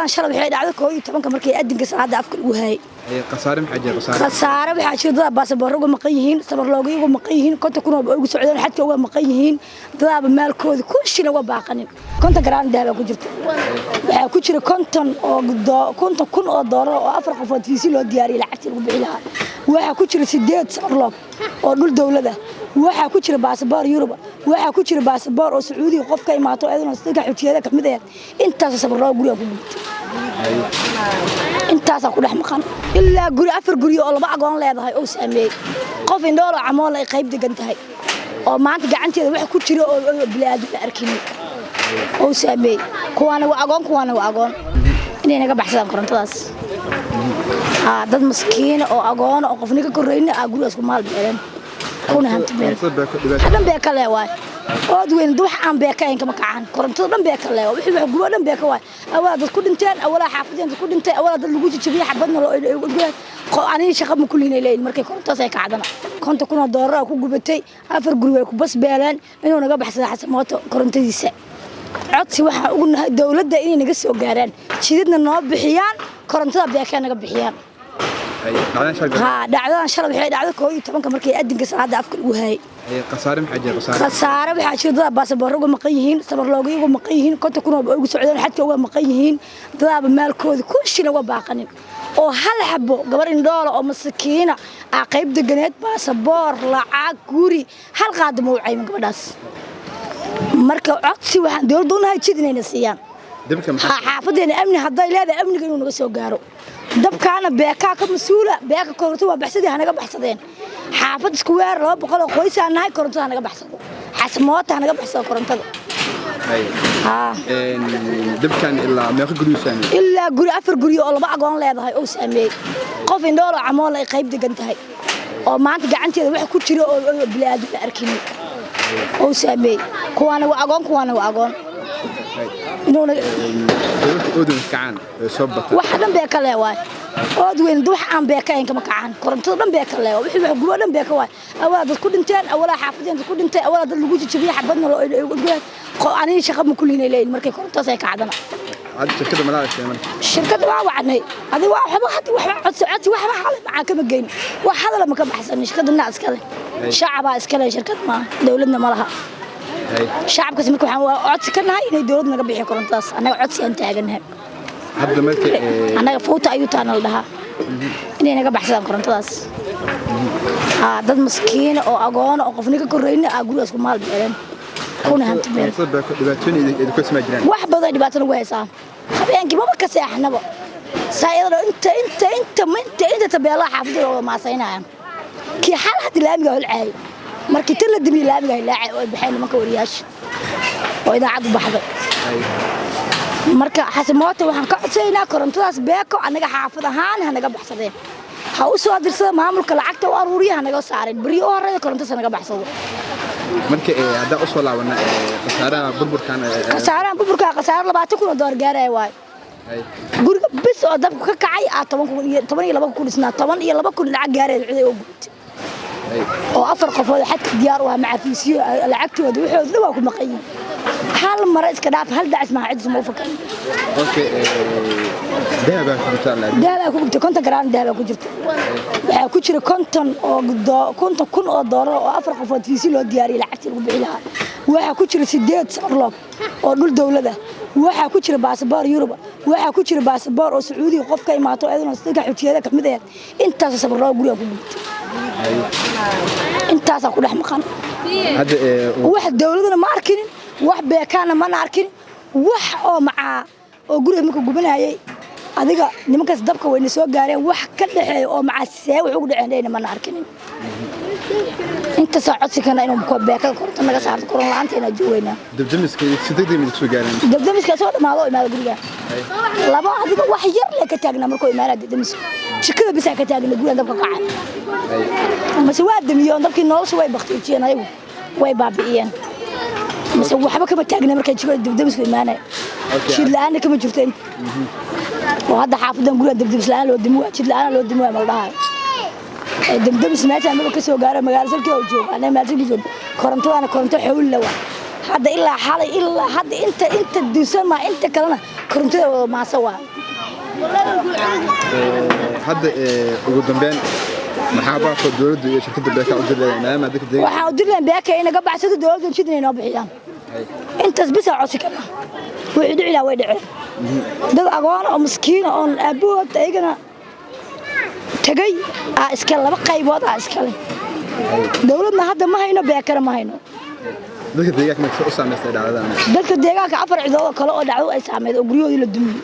Dhacdadan shalay waxay dhacday 11-ka markii adinka salaada afka lagu hayay. Khasaare maxaa jira? Khasaare? Khasaare waxaa jira, dadaa baasaboorro uga maqan yihiin, sabarlooga uga maqan yihiin, 50,000 oo ugu socdeen xadka uga maqan yihiin, dadaaba maalkooda 1000 shilin uga baaqanin. 50 garaan dahaba ku jirta. Waxaa ku jira 50,000 oo doolar oo afar qofood fiisi loo diyaariyey, lacagtii lagu bixi lahaa. Waxaa ku jira sideed sabarloog oo dhul dowlad ah. Waxaa ku jira baasaboor Yurub. Waxaa ku jira baasaboor oo Sacuudiga qof ka imaato, iyaduna dadka xujiyada kamid ahayd. Intaasoo sabarloog guriga ku gubtay, intaasaa ku dhex maqan. Ilaa guri, afar guryo oo laba agoon leedahay oo saameeyey, qof indhool oo camool ay qayb degan tahay oo maanta gacanteeda wax ku jira oo bini'aadam la arkinin oo saameeyey. Kuwaana waa agoon, kuwaana waa agoon. Inay naga baxsadaan korontadaas. Haa, dad maskiina oo agoon oo qofna ka korreyna aa gurigaas ku maal beeleen kuna hanti beel dhan bee ka leewaay. Ood weyn wax aan beeka ahayn kama kacaan. Korontada dhan beeka leewaay, wixii wax gubo dhan beeka waay. Awalaa dad ku dhinteen, awalaa xaafadeen dad ku dhintay, awalaa dad lagu jajabiyey xabadna loo aniga shaqa ma kulliin leeyihin. Markay korontadaas ay kacdana 50,000 oo doolar ku gubatay, afar guri way ku basbeeleen. Inuu naga baxsada Xasamooto korontadiisa. Codsi waxaa ugu nahay dowladda inay naga soo gaaraan, jidadna noo bixiyaan, korontada beekee naga bixiyaan. Haa, dhacdadan shalay waxay dhacday 11-ka markii adinka salaada afka lagu hayay. Khasaare maxaa jira? Khasaare? Khasaare waxaa jira, dadaa baasaboorro uga maqan yihiin, sabarlooga uga maqan yihiin, 50,000 oo ugu socdeen xadka uga maqan yihiin, dadaaba maalkooda 1000 shilin uga baaqanin oo hal xabo gabar indhoola oo masakiina aa qayb deganeed, baasaboor, lacag, guri, hal qaada ma u caymin gabadhaas. Marka codsi waxaan dowladda u nahay jid inayna siiyaan. Xaafadeena amni hadday leedahay, amniga inuu naga soo gaaro. Dabkaana beekaa ka mas-uula. Beeka koronto waa baxsadii, hanaga baxsadeen. Xaafad isku weer 200 oo qoysaa nahay. Korontada hanaga baxsado, Xasmoota hanaga baxsado korontada. Dabkan ilaa meeqa guri saameeyey? Ilaa guri, afar guri oo laba agoon leedahay oo saameeyey, qof indhool oo camool ay qayb degan tahay oo maanta gacanteeda wax ku jira oo bini'aadam la arkinin oo saameeyey. Kuwaana waa agoon, kuwaana waa agoon. Inuuna Dadka oodin kacaan soo bata. Waxa dhan bee ka leewaay. Ood weyn wax aan beeka ahayn kama kacaan. Korontada dhan bee ka leewaay, wixii wax gubo dhan bee ka waay. Awalaa dad ku dhinteen, awalaa xaafadeen dad ku dhintay, awalaa dad lagu jajabiyey xabadna loo aniga shaqa ma kulliin leeyihin. Markay korontadaas ay kacdana Hadda shirkadda malaha sheeman? Shirkadda waa wacnay. Adi waa waxba hadda, waxba codsi codsi waxba xalay macaa kama geyn, wax hadala ma ka baxsan. Shirkadda naa iskale, shacabaa iskale, shirkad maaha, dowladna ma laha. Shacabkaas marka waxaan waa codsi ka nahay inay dowladda naga bixiyo korontadaas. Annaga codsi aan taaganahay. Hadda marka Annaga fuuta ayuu taana la dhahaa inay naga baxsadaan korontadaas. Haa, dad maskiina oo agoon oo qofna ka korreyna aa gurigaas ku maal beeleen kuna hanti beel. Dhibaatooyin idinku smaa jiraan? Wax badan dhibaato nagu haysaa. Habeenkii maba ka seexnaba saa-iyadoo inta inta inta inta inta tabeelaha xaafadda wada maasaynayaan. Kii xal hadda laamiga holcaayay markii tan la damiyey, laamiga hilaacay oo ay baxeen nimanka wariyaasha oo idaacaddu baxday. Marka Xasamooto waxaan ka codsanaynaa korontadaas beeko annaga xaafad ahaan hanaga baxsadeen. Ha u soo dirsada maamulka lacagta u aruuriya, hanaga saareen beryo u horreeya korontadas hanaga baxsado. Marka haddaan usoo laabana khasaaraha burburkan? Khasaaraha burburka, khasaaro 20,000 oo doolar gaaraya waayo. Guriga bis oo dabku ka kacay aa 10,000 iyo 12,000 ku dhisnaa, 12,000 lacag gaaraya ciday oo gubtay oo afar qofood xadka diyaar u ah, macafiisiyo lacagtooda waxooda dhan waa ku maqan yihiin. Hal mare iska dhaaf, hal dacis maa cidis ma u fakan. Okay, dahabaa ku jirta? Dahabaa ku gubtay, 50 garaan dahabaa ku jirta. Waxaa ku jira 50,000 oo doolar oo afar qofood fiisi loo diyaariyey, lacagtii lagu bixi lahaa. Waxaa ku jira sideed sabarloog oo dhul dowlad ah. Waxaa ku jira baasaboor Yurub. Waxaa ku jira baasaboor oo Sacuudiga qof ka imaato, iyaduna dadka xujiyada kamid ahayd. Intaasoo sabarloog guriga ku gubtay, intaasaa ku dhex maqan. Hadda Wax dowladana ma arkinin, wax beekaana mana arkin, wax oo macaa oo guriga marka gubanayay adiga nimankaas dabka wayna soo gaareen, wax ka dhexeeya oo macaa see wax ugu dhexeen mana arkinin. Intaasoo codsi kana inuu beekada koronto naga saarto. Koron la'aanta inaa joogeynaa. Dabdamiska si degdeg mid soo gaareen? Dabdamiska soo dhamaado oo imaada guriga laba adiga wax yar le ka taagnaa. Markuu imaanaa dabdamisku, jikada bisaa ka taagna guriga dabka kacay mase waa damiyeen dabkii. Nolosha way baktiijiyeen, ayagu way baabi'iyeen mase waxba kama taagna markay jikada dabdamisku imaanaya. Jid la'aana kama jirto oo hadda xaafadan guriga dabdamis la'aan loo dimi waa, jid la'aan loo dimi waa ma la dhahayo. Dabdamis meeshaan maba ka soo gaaro, magaalo salkii oo jooga. Anaga magaalo salkii jooga. Korontadana koronto xawli la waa. Hadda ilaa xalay ilaa hadda inta dunsan maa, inta kalena korontada wada maasa waa. Hadda ugu dambeyn maxaa baaqo dowladda iyo shirkadda BECO u dirlayaan maadaama dadka deegaanka? Waxaan u dirlayn BECO inaga baxsato, dowladda jid inay noo bixiyaan. Intaas bisa codsi karna. Wixii dhici lahaa way dhaceen. Dad agoon oo maskiina oon aabbahood ayagana tegay aa iska laba qaybood aa iskale. Dowladna hadda ma hayno, BECO-na ma hayno. Dadka deegaanka marka u saameystay dhacdadan? Dadka deegaanka afar cidood oo kale oo dhacdo ay saameyd oo guryahoodii la dumiyey.